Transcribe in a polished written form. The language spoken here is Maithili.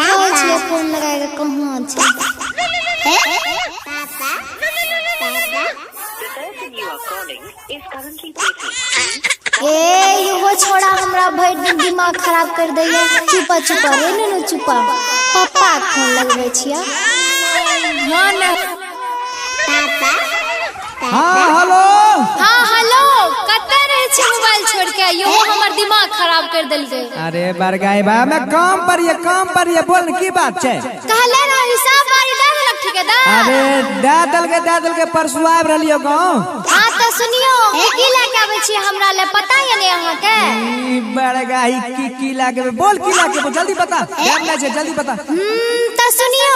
देखै छियै फोन लगाए के कहाँ छै। The person you are calling is currently busy. ए इहो छोड़ा हमरा भरि दिन दिमाग खराब कर दैया। चुपा चुपा रे नुनू चुपा, पप्पा के फोन लगबै छियै। हाँ ने। हाँ हेलो। हाँ हेलो, कतऽ रहै छी मोबाइल छोड़ के? यो हमर दिमाग खराब कर देलकै। अरे बरगाई बा, मैं काम पर ये, काम पर ये, बोल की बात छै? कहले ना हिसाब बारी दे देलक ठेकेदार। अरे दे देलकै, दे देलकै, परसू आबि रहलियो गाँव। हाँ तऽ सुनियो, की लए के आबै छी हमरा ले पता ये ने अहाँके? ई बरगाई की की लए के, बोल की लए के, जल्दी बता, टाइम नहि छै, जल्दी बता। तऽ सुनियो,